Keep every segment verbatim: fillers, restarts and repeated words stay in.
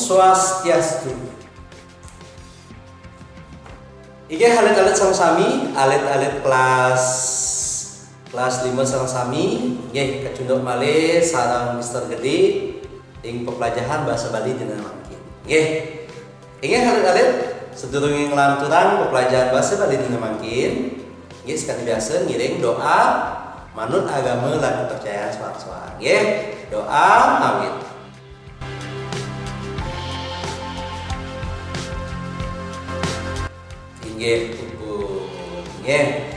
Swastiastu. Inggih, alit-alit sareng sami, alit-alit kelas kelas lima sareng sami, nggih, kacunduk malih sareng Mister Gede ing peplajahan basa Bali dina mangkin. Nggih. Inggih, alit-alit, sadurunge nglanturang peplajahan basa Bali dina mangkin, nggih, sakadi biasa ngiring doa manut agama lan kepercayaan soang-soang. Nggih, doa mawit. Inggih puput. Nggih.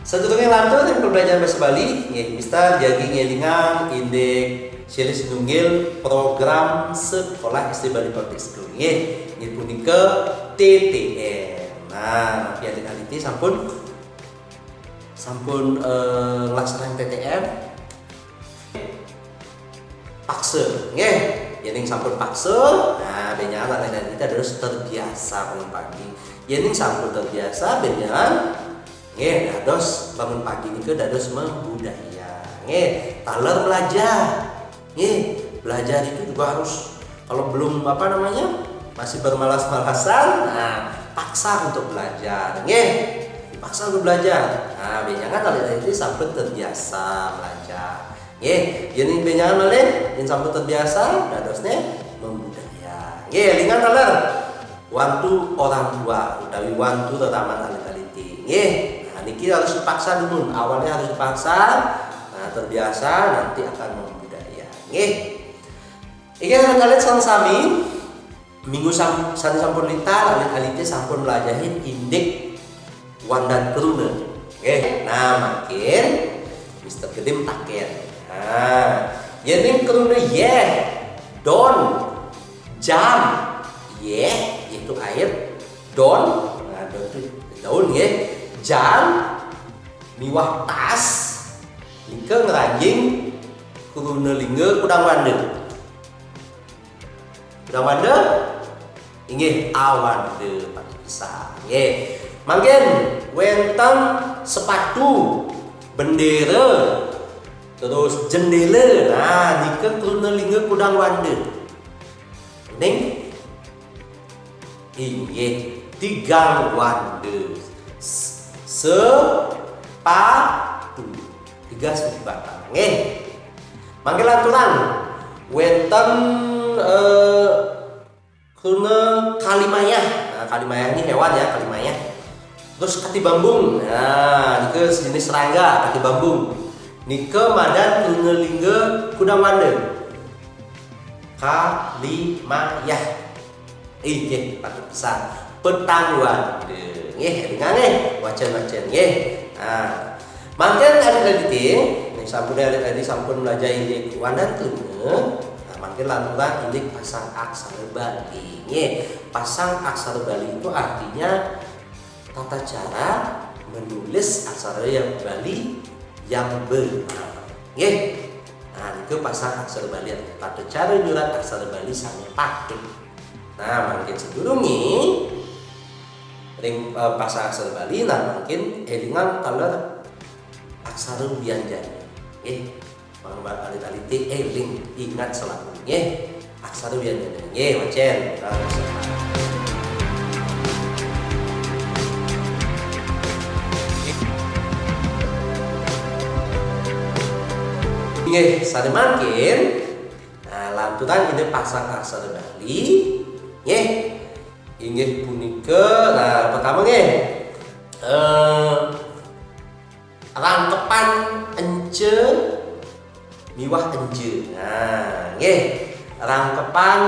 Sadurunge lantur ring pembelajaran basa Bali, nggih, Mister jagi ngelingang indik silih sinunggil program Sekolah S D Bali Public School. Nggih, inggih punika T T M. Nah, napi alit-alite sampun sampun eh, nglaksanayang T T M? Paksa, nggih. Yening sampun paksa, nah, benjangan alit-alite dados terbiasa bangun pagi. Yening sampun terbiasa, benjangan, nggih, dados bangun pagi nika dados membudaya. Nggih, taler belajar. Nggih, belajar itu juga harus, kalau belum, apa namanya, masih bermalas-malasan, nah, paksa untuk belajar. Nggih, dipaksa untuk belajar. Nah, benjangan alit-alite sampun terbiasa belajar. Nggih, yen benjangan malih, yen sampun terbiasa, dadosne membudaya. Nggih, elingan taler. Wantu orang tua utawi wantu reraman alit-alite. Nggih. Nah, niki harus dipaksa dulu. Awalnya harus dipaksa. Nah, terbiasa nanti akan membudaya. Nggih. Inggih, alit-alit sareng sami. Minggu sam, sane sampun lintar, alit-alite sampun mlajahin indik wandan kruna. Nggih. Nah, mangkin Mister Gede mataken. Nah, yening kruna yeh, don, jan, yeh, yaitu air, don, nah, don itu daun nggih, jan, miwah tas, nika ngranjing kruna lingga kudang wanda. Kudang wanda? Inggih, awanda, patut pisan. Nggih. Mangkin wenten sepatu, bendera, terus jendela. Nah, nika kruna lingga kudang wanda. Ning? Inggih, tigang wanda. S-, sepatu. Tiga sepatu batang. Nggih. Mangke lanturang. Wenten, eh, kruna kalimayah. Nah, kalimayah ini hewan ya, kalimayah. Terus katibambung. Nah, nika sejenis serangga, katibambung. Nika madan kruna lingga kudang wanda. Kalimayah. Inggih, patut pisan. Petang wanda. Nggih, elingang nggih, wacan-wacan nggih. Nah, mangkin alit-alite, ning sampun alit-alite sampun mlajahi indik wandan kruna. Nah, mangkin lanturang indik pasang aksara Bali. Nggih, pasang aksara Bali itu artinya tata cara menulis aksara yang Bali yang benar. Nggih. Nah, niku pasang aksara Bali, tata cara nyurat aksara Bali sane patut. Nah, mangkin sadurunge ring, eh, pasang aksara Bali, nah, mangkin elingang taler aksara wianjana. Nggih. Mangda alit-alite eling, ingat selalu nggih. Aksara wianjana nggih, wacen. Nggih, sane mangkin, nah, lanturang indik pasang aksara Bali nggih. Inggih punika, nah, pertama nggih. Eh, rangkepan ence miwah enje. Nah, nggih. Rangkepan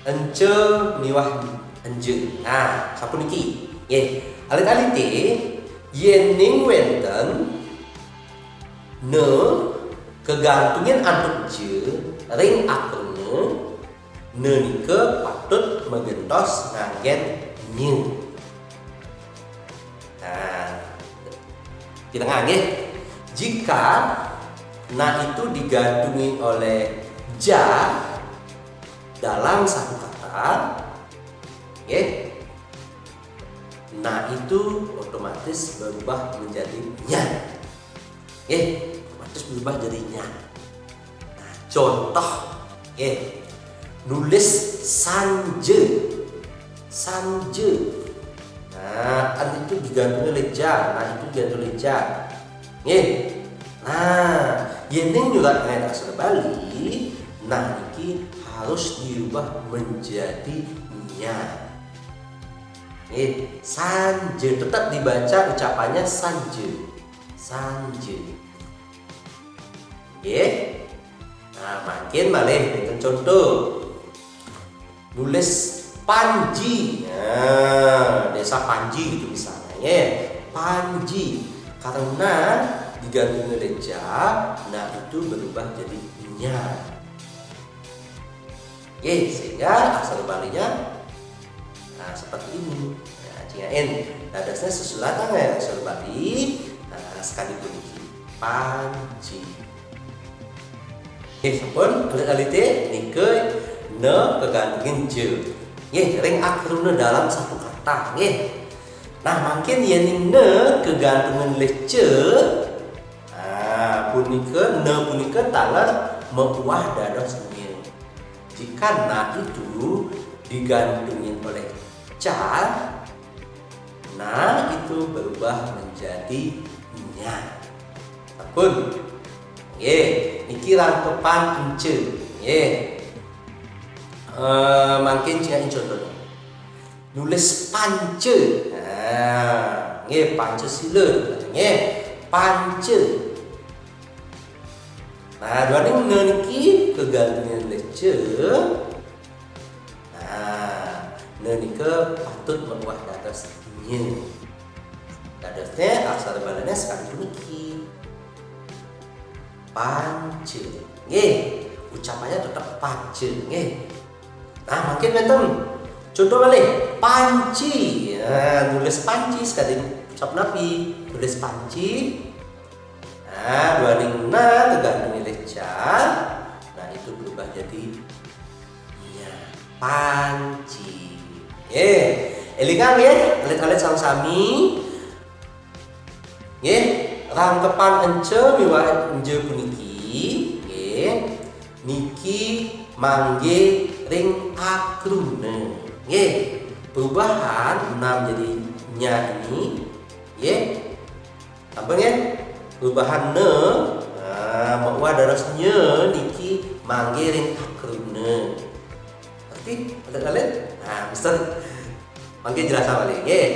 ence miwah enje. Nah, sapuniki. Nggih. Alit-alite, yening wenten ne kagantungin antuk je ring akrana, ne nika patut magentos nganggen nye. Nah, pinengang nggih. Jika na itu digantungi oleh ja dalam satu kata, nggih, na itu otomatis berubah menjadi nya. Nggih, otomatis berubah jadi nya. Nah, contoh, nggih. Nulis sanje. Sanje. Nah, an itu digantungi oleh ja. Nah, itu digantungi oleh ja. Nggih. Nah, yen ning nyurat ngae aksara Bali, nah niki harus dirubah menjadi nya. Nggih, sanje tetap dibaca ucapannya sanje. Sanje. Nggih. Nah, mangkin malih wonten conto. Nulis Panji. Nah, desa Panji gitu misalnya, nggih. Panji. Karena digantungi oleh ja, nah itu berubah jadi nya. Nggih, sehingga aksara Balinya, nah, seperti ini. Nah, cingak en. Dadosnya sesurat nggih aksara Bali. Nah, sekali puniki. Panji. Nggih, sampun alit-alite nika ne kegantungin je. Nggih, ring akruna dalam satu kata, nggih. Nah, mangkin yen ne kegantungin le ce, nah, punika, ne punika taler meuwah dados nye. Jika na itu digantungin oleh ca, na itu berubah menjadi nya. Sampun. Nggih, niki rangkepan ence. Nggih. Eh, mangkin cingak contohnya. Nulis pance. Nah, nggih, Pancasila. Nggih, pance. Nah, duaning ne niki kegantungin le ce. Nah, ne nika patut meuwah dados nye. Dadosnya aksara Balane sekali puniki. Pance. Nggih, ucapannya tetap pance, nggih. Nah, mangkin wonten conto malih, panci. Nah, nulis panci sekali ucap napi? Nulis panci. Nah, duaning na kegantungin le ca. Nah, itu berubah jadi nya. Panci. Nggih. Elingang nggih, alit-alit sami-sami. Nggih, rangkepan ence miwah nje puniki, nggih, niki mangge ring akruna. Nggih, perubahan na menjadi nya ini, nggih. Sampun nggih? Perubahan ne, nah, meuwah dados nye niki mangge ring akruna. Ngerti? Alit-alit? Nah, Mister. Mangke jelasang malih, nggih.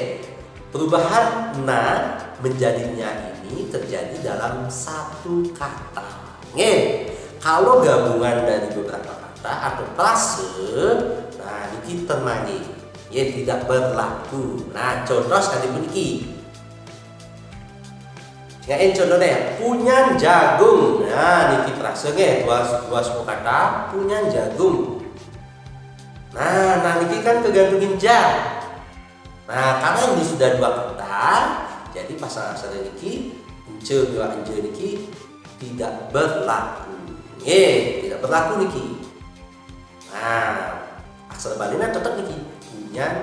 Perubahan na menjadi nya ini terjadi dalam satu kata. Nggih. Kalau gabungan dari beberapa kata atau frase, nah, niki ten mangge. Nggih, tidak berlaku. Nah, contoh sekali puniki. Cingak en contohnya, punyan jagung. Nah, niki frase nggih, dua, dua suku kata, punyan jagung. Nah, nah niki kan kegantungin ja. Nah, karena ini sudah dua kata, jadi pasal aksara niki, ence miwah nje niki tidak berlaku. Nggih, tidak berlaku niki. Nah, aksara Balina tetep niki. Punyan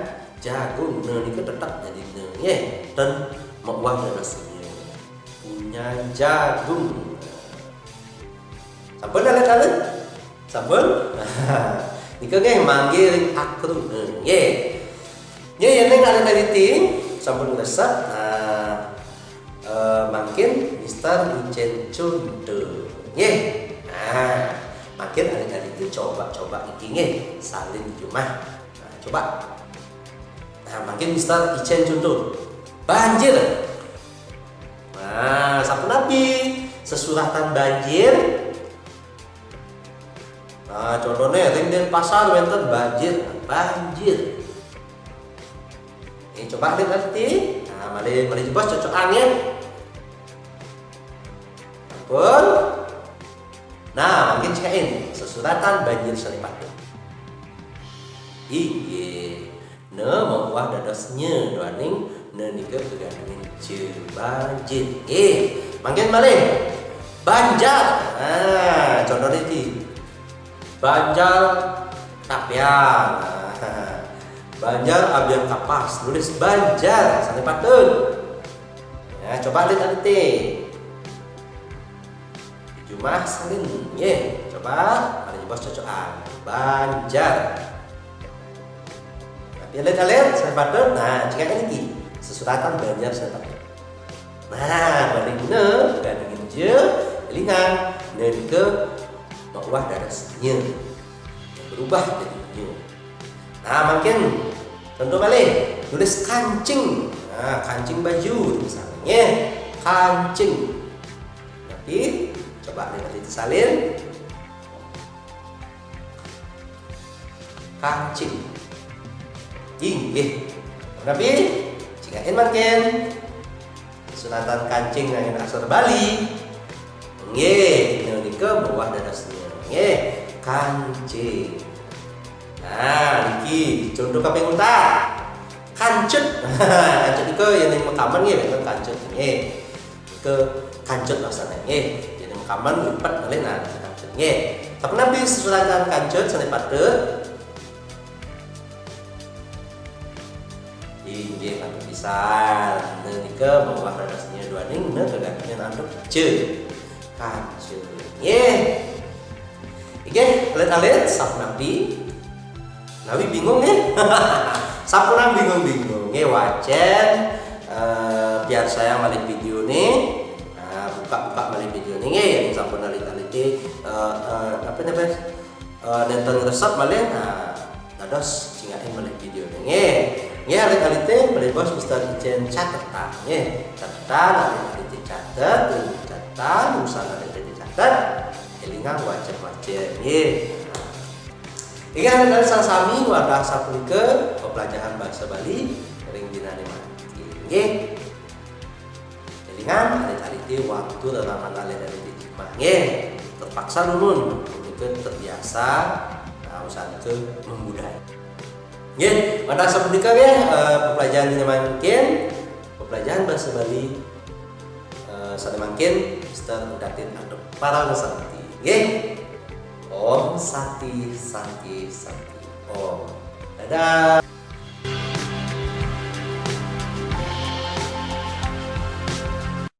jagung. Ne nika tetep jadi ne, nggih. Ten meuwah dados nye. Punyan jagung. Sampun alit-alit? Sampun? Nika nggih mangge ring akruna. Nggih. Nggih, yen ning alit-alite sampun ngresep. Nah, eh, mangkin Mister ngicen conto. Nggih. Nah, mangkin alit-alite coba-coba niki nggih, salin di rumah. Nah, coba. Nah, mangkin Mister icen conto. Banjir. Nah, sapunapi sesuratan banjir? Nah, contohnya ring Denpasar wenten banjir. Banjir. Ini coba lihat nanti. Nah, malih, malih jebos cocokan ya. Sampun. Nah, mangkin cekain sesuratan banjir sane patut. Inggih. Ne meuwah dados nye, duaning ne nika kegantungin je, banjir. Nggih, mangkin malih. Banjar. Nah, contoh niki. Banjar Tapian. Banjar Abian Kapas, nulis Banjar, sane patut. Ya, coba lihat nanti. Jumah salin, nggih. Coba, malih Bos cocokan. Banjar. Tapi alit-alit, sané patut, nah, cingak niki. Sesuratan Banjar sané patut. Nah, bandingna, bandingin ja, élingang, nah nika mauwah dados nya. Berubah jadi nya. Nah, mangkin contoh malih, nulis kancing. Nah, kancing baju misalnya, nggih. Kancing. Tapi coba nih nanti disalin. Kancing. Inggih. Tapi cingakin mangkin. Sunatan kancing nganggen aksara Bali. Nggih, inggih nika mauwah dados nya. Nggih, kancing. Nah, niki contoh kaping untat. Kancut. Kancut nika yen ing makamen nggih wénten kancut nggih. Nika kancut maksudnya nggih. Yen ing makamen lipet malih nah kancut nggih. Tapi napi sesuaikan kancut sané patut? Inggih, patut pisan. Nah, nika mauwah dados nya duaning na kedagingan antuk ce. Kancut. Nggih. Inggih, alit-alit sapunapi? Nawi bingung nggih? Sampun bingung-bingung nggih wacén, eh, piarsayang malih vidéo nih. Nah, buka-buka malih vidéo nih nggih, yang sampun alit-alit, eh, eh, apa namanya? Eh, nénten ngresep malih, nah, dados cingakin malih vidéo nih nggih. Nggih, alit-alité malih bos Mister Icén catetan nggih. Catetan, alit-alit catet, catetan, usan alit-alit catet. Élingang wacén-wacén nggih. Nah, inggih, alit-alit sareng sami, wadah sapunika pepelajahan basa Bali ring dinané mangkin. Nggih. Élingang, alit-alité waktu reraman alit-alité jemah. Nggih. Terpaksa nulun, punika terbiasa, nah, usaha itu membudaya. Nggih, wadah sapunika nggih, eh, pepelajahan dina mangkin, pepelajahan basa Bali, eh, sané mangkin, Mister Udatin antuk parama santi. Nggih. Om Santi, Santi, Santi. Om. Dadah.